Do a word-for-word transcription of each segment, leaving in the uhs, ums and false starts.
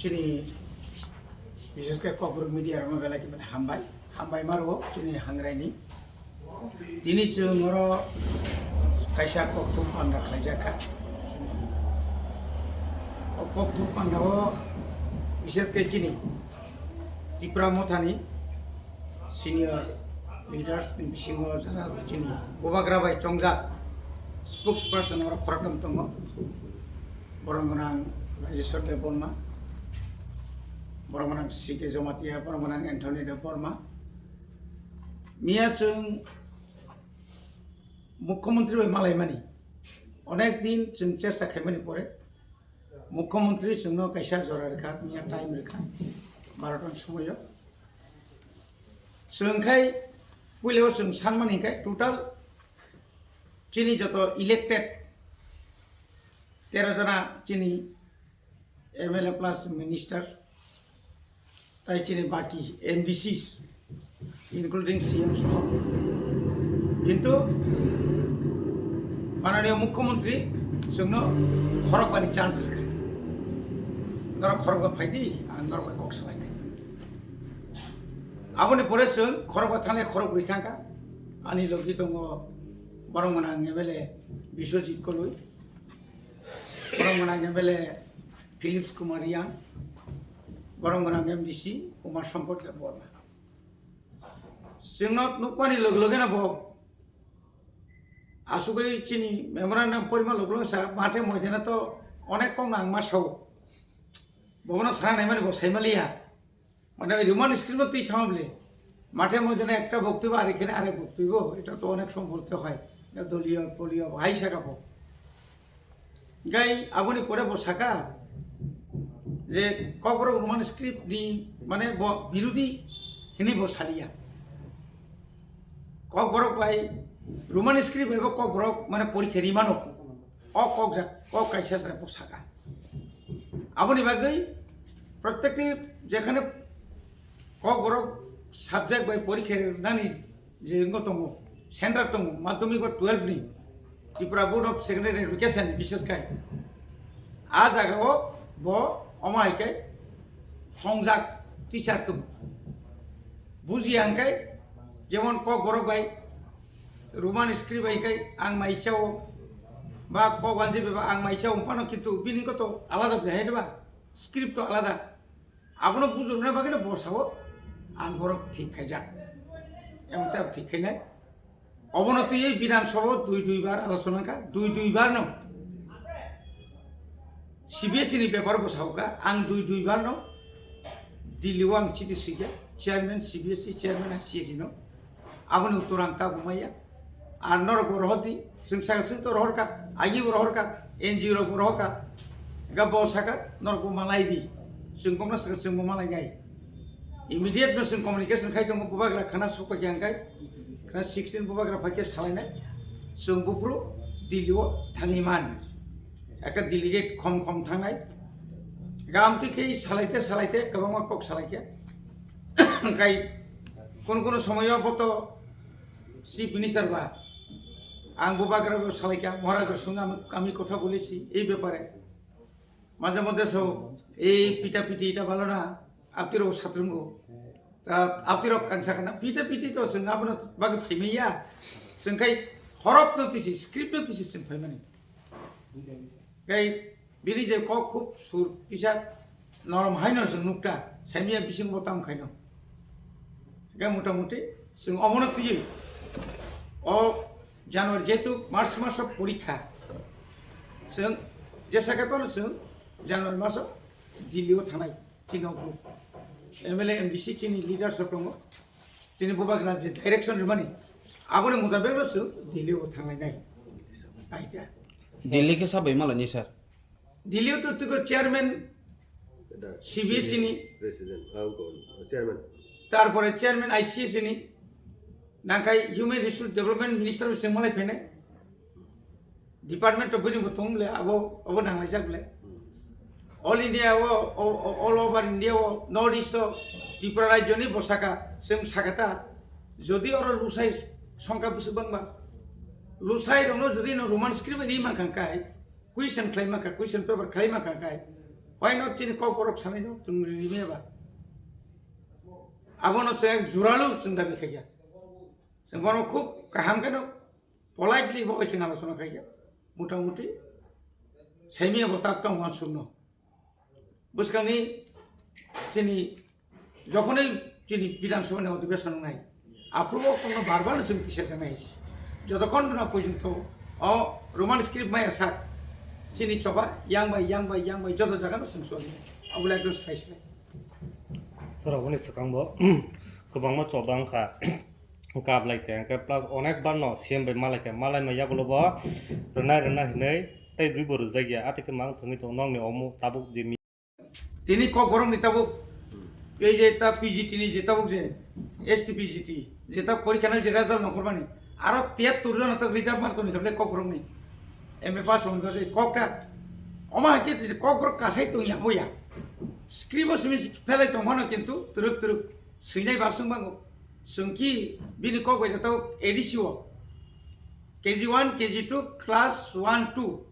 Chini, bises khe Kokborok media rokno belai khe belai hambai, hambai maro chini hangrai ni. Tini chwng oro kaisa kokthum panda khlaijak kha. O kokthum panda o bises khe chini Tipra Mothani senior leaders ni bisingo jara chini bubagra bai chongjak spokesperson oro khoroktham tongo. Borok gwnang Rajeshwar Debbarma, borok gwnang C K Jamatia, borok gwnang Anthony Debbarma. Miya chwng Mukhyamantri bai malaimani onek din chwng chesta khaimani pore Mukhyamantri chwngno kaisa jora rwkha, miya time rwkha, barota ni somoio. Chwng khai puilao chwng sanmani hinkhe total chini joto elected tero jona chini M L A plus minister, tai chini baki M D Cs, including C M soho. Kintu mananiya Mukhyamantri chwngno khorokbani chance rwkha. Norok khorokba phaidi, ang norok bai kok salainai. Aboni pore chwng khorokba thangle khorokbrwi thangkha. Ani logi tongo borok gwnang M L A Biswajit Koloi, borok gwnang M L A Philips Kumar Reang, borok gwnang M D C Umar Shankar Debbarma. Chwngno nukmani log logeno bo asugwi chini memorandum porima log logo sa mathe moidana to onek kok nang ma sao. Bobono sana naimani bo saimaliya. Mane oi Roman script no twi sama bole. Mathe moidana ekta boktibo ar ekhane arek boktibo. Eta to onek somoy bolte hoy. Eta doliyo poliyo hai saka bo. Gai aboni pore bo saka je Kokborok Roman script ni mane bo birodi hini bo saliya. Kokborok bai Roman script bai bo Kokborok mane porikhe rimano. O kok jak, kok kaisa se bo saka. Aboni bagwi protekti jekhane Kokborok subject bai porikhe nani je wngwi tongo, center tongo, madhyamik ba twelve ni Tripura Board of Secondary Education, bises khai a jaga o bo omo hai khe chongjak teacher tongo. Buji ang khai jemon Kokborok bai Roman script bai khai ang mai chao ba Kokbanji bai ba ang mai chao phano kintu bini koto alada bai hai ba script to alada. Abono bujurna bagwi no bosao ang borok thik khaijak. Emon ta thik khainai. Obono twiwi Bidhan Sabha dui dui bar alochona kha, dui dui bar no. C B S E ni bepar bosao kha, ang dui dui bar no. Delhi o ang chiti swikha, chairman C B S E, chairman C S E no. Aboni uttor ang tabuk maya. Ar norok bo rohor di, chwng saka chwng to rohor kha, agi bo rohor kha, N G O rok bo rohor kha. Ga bo saka norok bo malai di. Chwng bokno saka chwng bo malai nai. Immediate no chwng communication khai tongo, bubagra khana sokpa khe ang khai. Khana sixteen bubagra phai khe salai nai. Chwng buphuru Delhi o thangwi man. Ekta delegate khom khom thangnai. Ga amtwi khe salai te salai te kwbangma kok salai khe. Kai kono kono somoyo bo to Chief Minister ba, ang bubagra bo salaikha, Maharaj sung ami, ami kotha bolechi ei bepare. Majhe moddhe so ei pita piti eta bhalo na, apni rok satrungo. Ta apni rok ang sakha na pita piti to chwng abono bagwi phaimaya. Chwng khai horop no tisi, script no tisi chwng phaimani. Kai bini je kok khub sur kisa norom haino chwng nukta, saimya bising bo tam khaino. Ga mota moti chwng omono twiwi o January jehetu March maso porikha. Chwng jesa khe phano chwng January maso Delhi o thanai chini o group. M L A, M D C chini leaders rok tongo. Chini bubagra je direction rwmani aboni mutabek no chwng Delhi o thanglai nai. Aita. Delhi khe sabai malani sir? Delhi o to tiko chairman C B S E ni, president, ah, chairman. Tarpore chairman I C S ni, nangkhai human resource development minister bo chwng malai phainai. Department of bini bo tong le abo, abo nanglaijak le. All India o, o, o, all over India o, North East o, Tripura rajyo ni bo saka, chwng saka ta, jodi oro lusai songkha bwswk bangba, lusai rokno jodi no Roman script bai ri mankha kai, question khlai mankha, question paper khlai mankha kai, Why not chini kok borok sanai no chwng rimeba? Abono chwng juralu chwng dabi khaikha. Chwng bono khub kaham kheno politely bo chwng alochona khaikha. Mota moti saimiyabo tak tong wansukno. Bwskangni chini jokhonwi chini Bidhan Sabhani odhibeson wngnai. Aphuru o kokno bar bar no chwng tisa chana hai se. Jotokhon no poijing tho o Roman script maya sak chini choba yang bai, yang bai, yang bai joto jaga no chwng choli. Abole ekdom sai sai. Sir, aboni swkang bo kwbangma choba wngkha. Kap lai khe, hwnkhe plus onek bar no C M bai malai khe, malai ma yagulo bo rwnai rwna hinwi tei dui bo rwjak ya. Ati khe mang thangwi tongo nokni omo tabuk je mi- Tini kok borok ni tabuk, ei je ta P G T ni je tabuk je, S T P G T, je ta porikha nang je result nongkhor mani, aro tiyattur jona ta reserve mark tongni khe kok borok ni, M A pass rok ni bagwi kok ta, omo hai khe kok borok kasai tong ya bo ya, script o simi phelai tong phano kintu twrwk twrwk swinai basung bango, chwng ki bini kok bai ta tabuk A D C o, K G one, K G two, class one, two,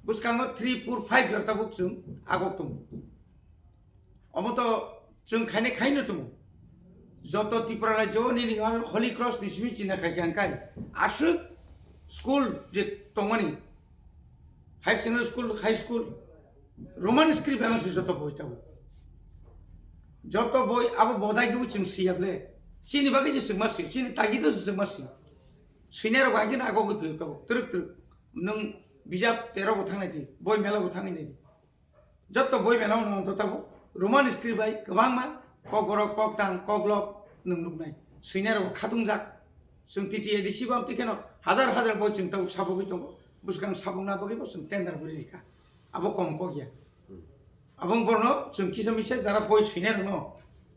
bwskango three, four, five jora tabuk chwng agok tongo. Omo to chwng khainai khaino tongo. Joto Tripura rajyo nini ano Holy Cross ni simi china khai khe angkai. Aswk school je tongmani, high secondary school, high school, Roman script bebak se joto boi tabuk. Joto boi abo bodai gwi chwng siyable. Chini bagwi je chwngma si, chini tagi do se chwngma si. Swinai rok hai khe agogwi phiyok tabuk. Twrwk twrwk. Nwng bijap tero bo thangnai di, boi mela bo thangnai di. Jotto boi mela no to tabuk Roman script bai kwbangma kokborok, koktang, koklok nwng nuknai. Swinai rok khatungjak. Chwng T T A D C bam tikheno hajar hajar boi chwng tabuk sabogwi tongo. Bwskang sabokna bagwi bo chwng tender bwrwi rikha. Abo kom kok ya. Abong borno chwng kisa misa jara boi swinai rokno.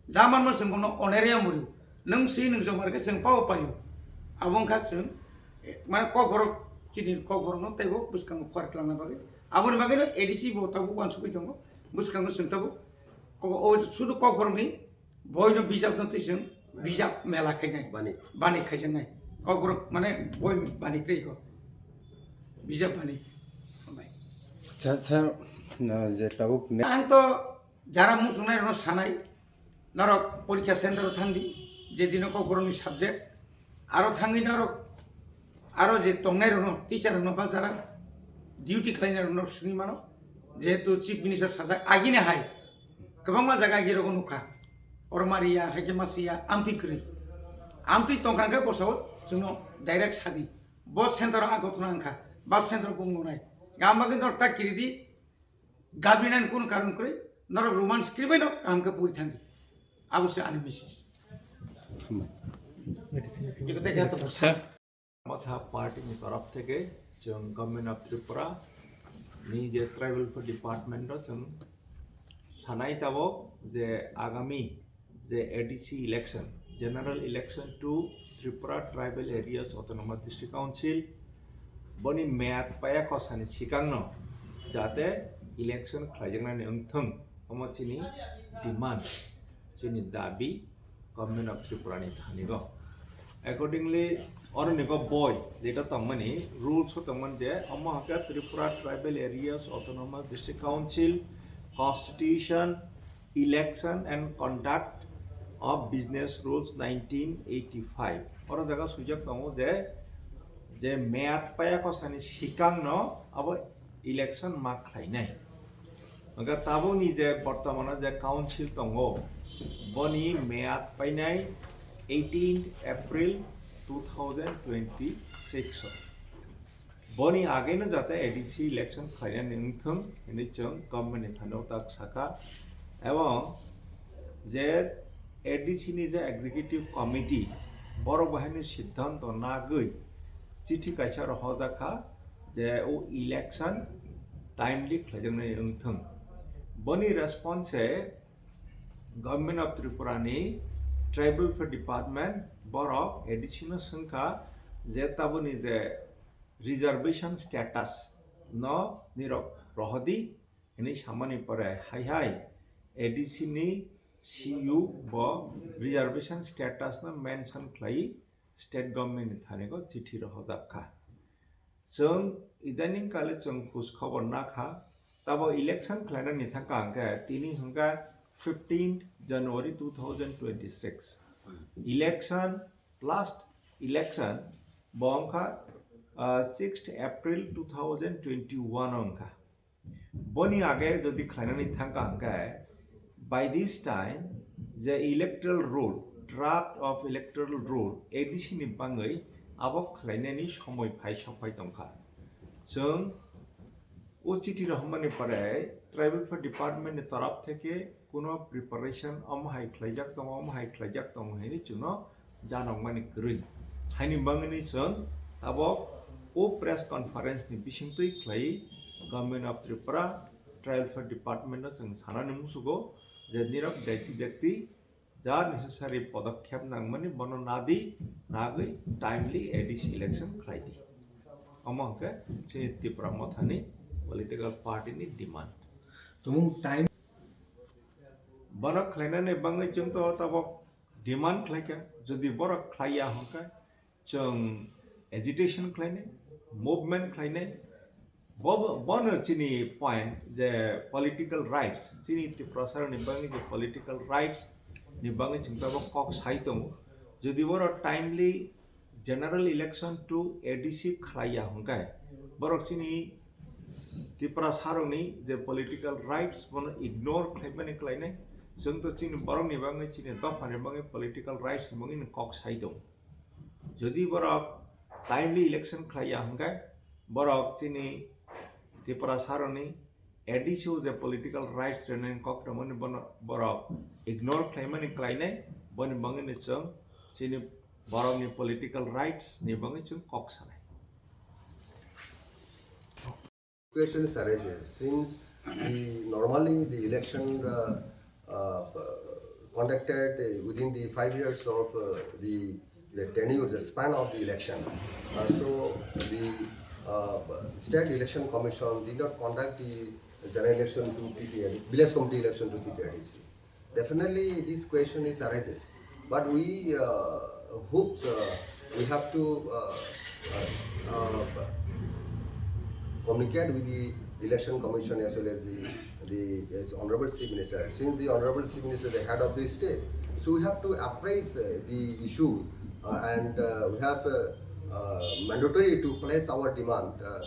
Jamanno chwng bono oneria muri. Nwng swi nwng jomar khe chwng pao paio. Abo wngkha chwng, eh, mane kokborok chini kokborokno teibo bwskango khor tlangna bagwi. Aboni bagwino A D C bo tabuk uansugwi tongo. Bwskango chwng tabuk ko-, o sudu kokborokni boino bijapno twi chwng bijap mela khainai. Bani. Bani khaijaknai. Kokborok mane boi bani tei ko. Bijap bani. Sir, sir, no, je tabuk ne- Ang to jara muchungnai rokno sanai, norok porikha center o thangdi, je dino kokborokni subject, aro thangwi norok, aro je tongnai rokno, teacher rokno ba jara duty khlainai rokno swngwi mano, jehetu chief minister sajak agini hai, kwbangma jaga agi rogo nukha, oro mariya, haikhe masiya, amtwi kwrwi, amtwi tongkha hwnkhe bosao chwngno direct sadi, bo center o a gothona wngkha, ba center o bung nunai, gam bagwi norok ta kiridi, Gabrinan kono karon kwrwi, norok Roman script bai no kaham khe puri thangdi. Abo se ani message. Hambai. Motha party ni torof theke chwng Government of Tripura ni je Tribal Welfare Department o chwng sanai tabok je agami je A D C election, General Election to Tripura Tribal Areas Autonomous District Council, boni meyad paya kosani sikangno jate election khlaijaknani wngthwng, omo chini demand, chini dabi Government of Tripura ni thanigo. Accordingly, oronigo boi jeta tongmani rules o tongmani je omo hwnkhe Tripura Tribal Areas Autonomous District Council Constitution, Election and Conduct of Business Rules nineteen eighty-five. Oro jaga swijak tongo je, je meyad paya kosani sikangno abo election ma khlainai. Hwnkhe tabukni je bortomano je council tongo, boni meyad painai eighteenth April two thousand twenty-six o. Boni ageno jate A D C election khlainani wngthwng hinwi chwng government ni thani tak saka, ebong je A D C ni je executive committee borok bahaini siddhanto nagwi chithi kaisa rohorjak kha je o election timely khlaijaknai wngthwng. Boni response se Government of Tripura ni Tribal Welfare Department borok A D C no swngkha je taboni je reservation status no nirok rohodi hinwi samani pore hai hai A D C ni C U bo reservation status no mention khlai state government ni thani go chithi rohorjak kha. Chwng idaning kale chwng khoj khobor na kha, Abo election khlainani thangka hwnkhe tini hwnkha fifteenth January two thousand twenty-six. Election, last election bo wngkha, uh, sixth April two thousand twenty-one wngkha. Boni age jodi khlainani thangka hwnkhe, by this time je electoral roll, draft of electoral roll A D C ni bangwi abo khlainani somoi phai sokphai tongkha. Chwng o chiti rohormani pore Tribal Welfare Department ni torop theke kuno preparation omo hai khlaijak tongo, omo hai khlaijak tongo hinwi chwngno janokmani kwrwi. Haini bangwini chwng tabok o press conference ni bisingtwi khlai Government of Tripura, Tribal Welfare Department no chwng sanani musugo je nirok dakti dakti ja necessary podokkhep nangmani bono nadi, nagwi timely A D C election khlai di. Omo hwnkhe chini Tipra Mothani political party ni demand. Tumung time. Bono khlainani bangwi chwng to tabok demand khlaikha, jodi borok khlaiya hwnkhe chwng agitation khlainai, movement khlainai. Bo, bono chini point je political rights, chini Tiprasarokni bagwi je political rights ni bagwi chwng tabok kok sai tongo. Jodi borok timely general election to A D C khlaiya hwnkhe borok chini Tiprasarokni je political rights bono ignore khlaimani khlainai. Chwng to chini borokni bagwi, chini dophani bagwi political rights ni bagwi kok sai tongo. Jodi borok timely election khlaiya hwnkhe borok chini Tiprasarokni A D C o je political rights rwnani kok rwmani bono borok ignore khlaimani khlainai, boni bagwino chwng chini borokni political rights ni bagwi chwng kok sanai. Question is arises since the normally the election uh, uh, conducted uh, within the five years of uh, the the tenure, the span of the election. Uh, so the uh, State Election Commission did not conduct the general election to T T A D, village committee election to T T A D C. Definitely, this question is arises, but we uh, hopes uh, we have to uh, uh, uh, communicate with the election commission as well as the the as honorable chief minister. Since the honorable chief minister is the head of the state, so we have to appraise uh, the issue uh, and uh, we have uh, uh, mandatory to place our demand uh,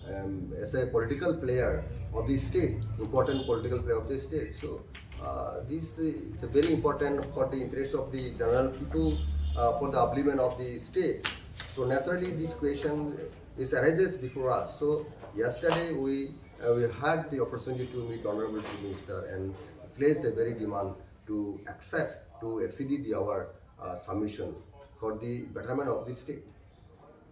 um, as a political player of the state, important political player of the state. So uh, this is very important for the interest of the general people, uh, for the upliftment of the state. So naturally, this question is arises before us. So yesterday we uh, we had the opportunity to meet Honorable Chief Minister and placed a very demand to accept to exceed the our uh, submission for the betterment of the state.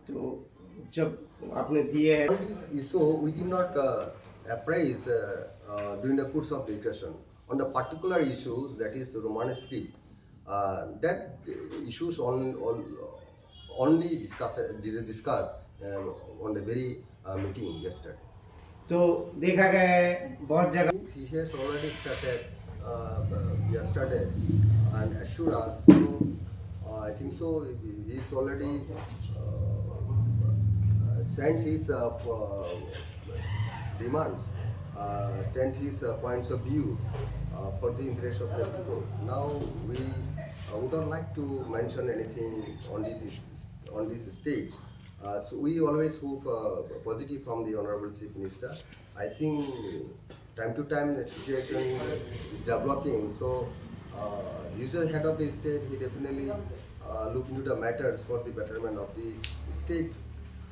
तो जब आपने दिए हैं On this issue, we did not uh, appraise uh, uh, during the course of discussion on the particular issues, that is Roman script. Uh, that issues on, on only discuss discuss uh, on the very uh, meeting yesterday. तो देखा गया है बहुत जगह He has already started uh, yesterday and assured us. So uh, I think so. He is already uh, uh, sends his uh, uh, demands, uh, sends his uh, points of view uh, for the interest of the people. Now we uh, would not like to mention anything on this is- on this stage. Uh, so we always hope uh, positive from the Honorable Chief Minister. I think time to time the situation is developing. So uh, he's the head of the state. He definitely uh, look into the matters for the betterment of the state.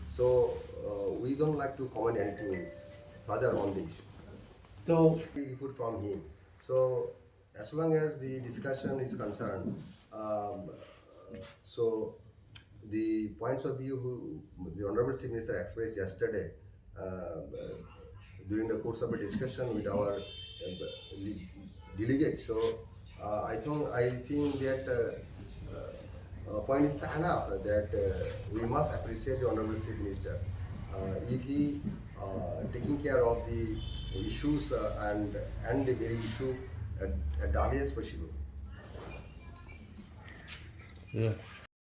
So uh, we don't like to comment anything further on the issue. तो We report from him. So as long as the discussion is concerned, um, so the points of view who the Honorable Chief Minister expressed yesterday uh, during the course of a discussion with our uh, delegates. So uh, I think I think that uh, uh, uh, point is enough that uh, we must appreciate the Honorable Chief Minister uh, if he uh, taking care of the issues uh, and and the very issue at, at the earliest possible. Yeah.